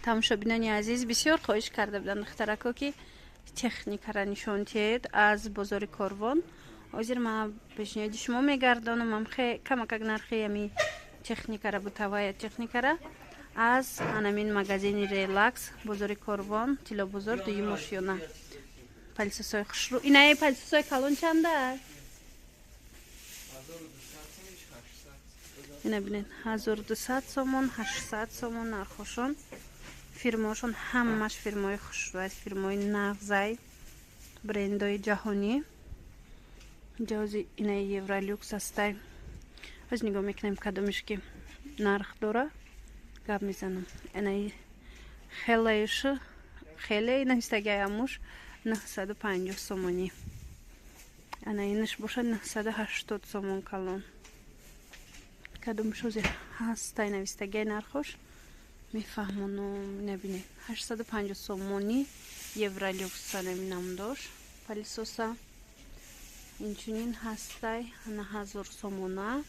Тамошобинони азиз, бисёр хоҳиш карда буданд духтарако, ки техникара нишон диҳед аз бозори Корвон. Ҳозир ман пешниҳоди шумо мегардонам камакак нархи ами техникара, бытовая техникара аз анамин магазини «Релакс», бозори Корвон, Тиллобозор, дуюм ошёна. Пылесосои хушрӯ, инаи пылесосои калон чанда? Ина бинед, 1200 сомон, 800 сомон нархошон. Фирмаошон ҳамаш фирмаои хушрӯ, фирмаои нағзай, брендои ҷаҳонӣ. Ҷози инаи «Евролюкс» ҳастай. Оз нигоҳ мекунем, кадомиш ки нарх дора, гап мезанам. Инаи хелаиш, хеле навистагиай, амуш 950 сомонӣ. Ана инаш бошад 980 сомон, калон. Кадомш ози ҳастай навистагиай нархош, мефаҳмонам. Набинед, 850 сомонӣ «Евролюкс» анами дошт пылесоса. Инчунин ҳастай ана 1000 сомона,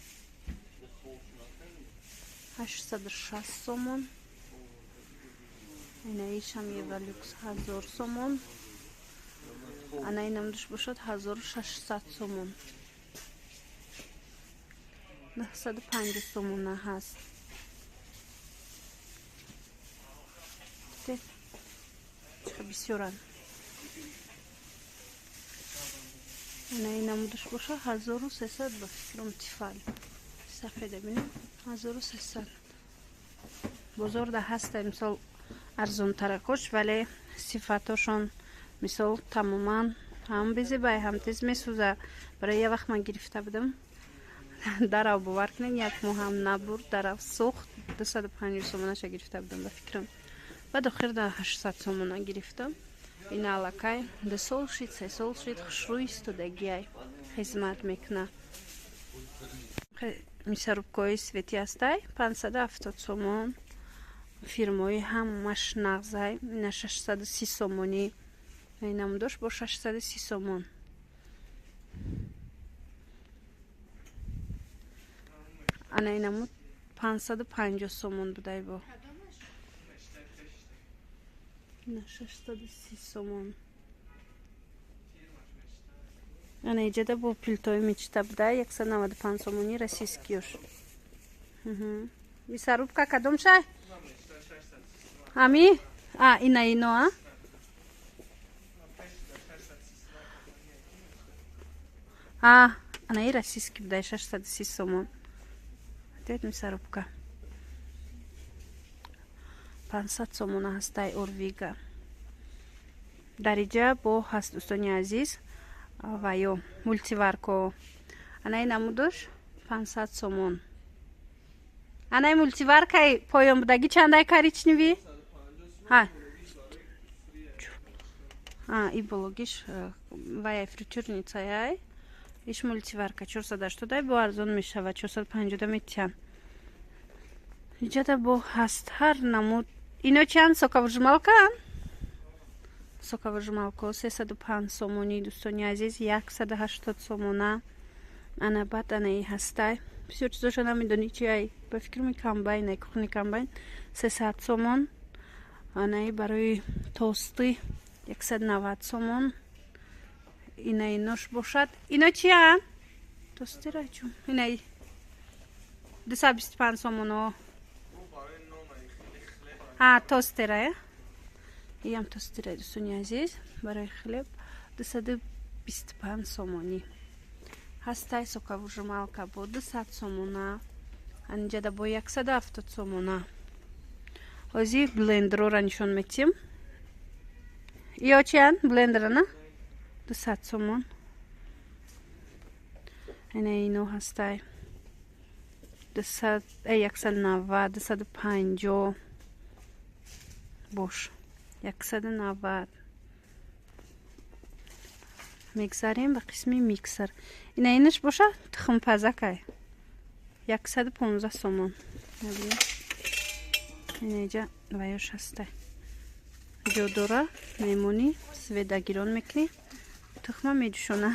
860 сомон. Инаишам «Евролюкс» 1000 сомон. Ана инамдуш бошад 1600 сомон, 950 сомона ҳаст. Бисёранд. Ана инамудаш боша 1300, ба фикрам, «Тефал» сафеда. Бинем, 1300. Бозорда ҳаста, мисол, арзонтаракош, вале сифатошон, мисол, тамоман ҳам безебай, ҳам тез месӯза. Барои як вақт ман гирифта будам, дарав, бовар кунед, як моҳам набурд, дарав сӯхт. 250 сомонаша гирифта будам, ба фикрам. Баъд охир да 800 сомона гирифтам. Ина аллакай 2 сол шид, 3 сол шид, хушрӯ истодагиай, хизмат мекуна. Мясорубкаҳои светӣ ҳастай 570 сомон, фирмаои ҳамаш нағзай. Ина 630 сомонӣ, инамдош бо 630 сомон. Ана инамуд 550 сомон будай, бо 630 сомон. Ана иҷада бо плитои «Мечта» буда, 195 сомонӣ, российскиёш. Мясорубка кадом шай? Ами а ина ино а анаи российский будай, 630 сомон. Дед, мясорубка 500 сомона ҳастай, «Орвига». Дар иҷа бо ҳаст, дӯстони азиз, ва ё мультиварко. Анаи намудош 500 сомон. Анаи мультиваркаи поён будагӣ чандай, коричневый? И бологиш вая фритюрницаяй. Иш мультиварка 480-дай, бо арзон мешавад, 450-да метиҳам. Иҷада бо ҳаст ҳар намуд. Ино чанд, соковыжималка? Соковыжималко 305 сомонӣ, дӯстони азиз, 180 сомона. Ана баъд анаи ҳастай, бисёр чизоша намедонӣ чи ай, ба фикрам комбайн ай, кухни комбайн 300 сомон. Анаи барои тосты 190 сомон. Инаи нош бошад, ино чия? Тостера чун инаи 225 сомоно. А тостера э иам тостера, дӯстони азиз, барои хлеб 225 сомонӣ ҳастай. Соковыжималка бо 200 сомона, анҷада бо 170 сомона. Ҳозир блендерора нишон метиҳем. Ё чиян блендера на 200 сомон. Ина ино ҳастай 190, 250 бош, 190. Мегзарем ба қисми миксер. Ина инаш боша тухмпазакай, 115 сомон. Инаиҷа ваёш ҳастай, ҷо дора, мемонӣ, света гирон мекунӣ, тухма меҷӯшона.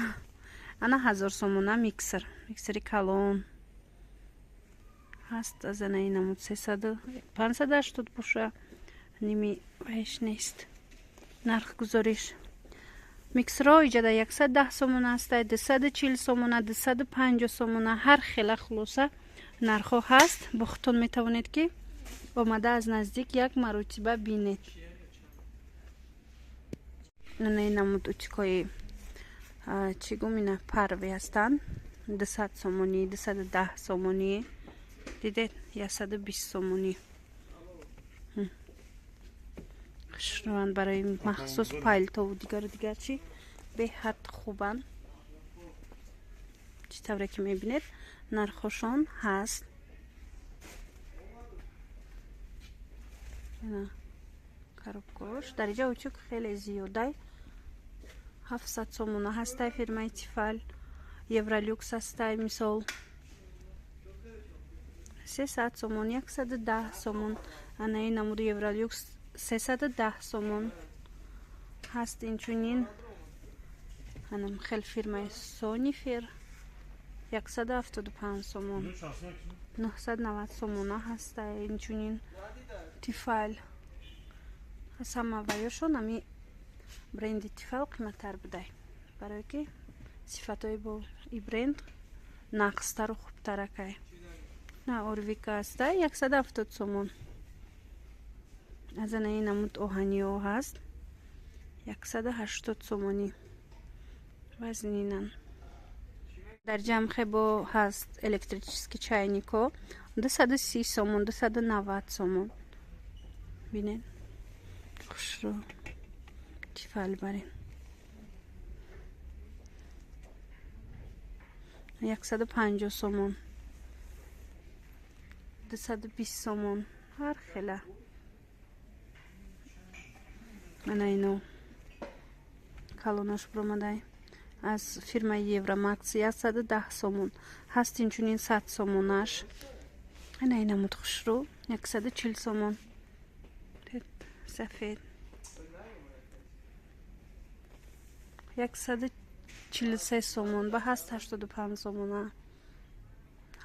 Ана 1000 сомона миксер, миксери калон ҳаст. Аз анаи намуд сесаду 580 боша. Ними вайш нест. Нархгузориш. Миксерҳо иҷада 110 сомона ҳастай, 240 сомона, 250 сомона, ҳар хела хулоса нархҳо ҳаст. Бо худтон метавонед ки омада аз наздик як маротиба бинед. Ана намуд утюг ҳои чӣ гум ина парви ҳастанд. 200 сомонӣ, 210 сомонӣ. Дидед 120 сомонӣ. Хушрӯянд барои махсус палтову дигару дигар чӣ беҳад хубанд. Чӣ тавре ки мебинед нархҳошон ҳаст. Коробка ш дар иҷа утюг хеле зиёдай. 700 сомона ҳастай фирмаи Тифал, Евролюкс ҳастай мисол 300 сомон, 110 сомон. Ана ин намуди Евролюкс 310 сомон ҳаст. Инчунин анам хел фирмаи Сонифер 175 сомон, 990 сомона ҳастай. Инчунин Тифал аз ҳама ваёшон ами бренди Тифал қиматтар будай, барое ки сифатҳои бо и бренд нақстару хубтаракай. На Орвика ҳастай 170 сомон. Аз ана ин намуд оҳаниҳо ҳаст 180 сомонӣ вазнинан. Дар ҷамъ хебо ҳаст электрический чайник ҳо 230 сомон, 290 сомон. Бинед хушрӯ Тифал барин 150 сомон, 220 сомон ҳар хела. Ана ино калонош биромадай аз фирмаи Евромакс 110 сомон ҳаст. Инчунин 100 сомонаш. Ана ин намуд хушрӯ 140 сомон сафед 143 сомон ба ҳаст 85 сомона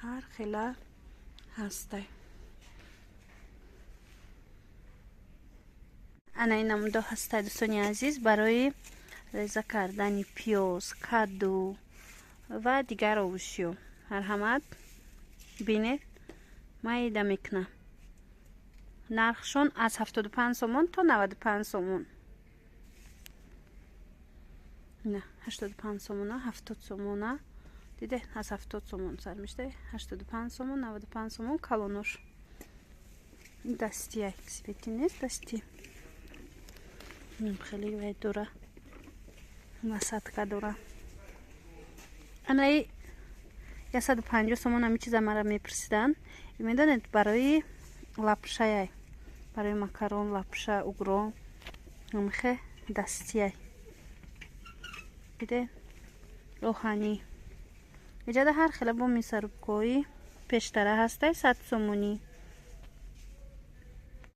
ҳар хела ҳастай. Ана ин намудо ҳастай дӯстони азиз барои реза кардани пиёз, каду ва дигар овушиё. Марҳамат бинед, майда мекунам. Нархшон аз 75 сомон то 95 сомон. На 85 сомона, 70 сомона. Диде аз 70 сомон сар мешда 85 сомон, 95 сомон калонош. Дастия свети нест дасти. Хеле вай дора. Насадка дора. Анаи 150 сомон ҳами чиза мара мепурсиданд. Медонед барои лапшаяй, барои макарон, лапша, угро ҳамихе дастияй. Диде оҳанӣ. Иҷада ҳар хела бо мясорубка ҳои пештара ҳастай 100 сомонӣ.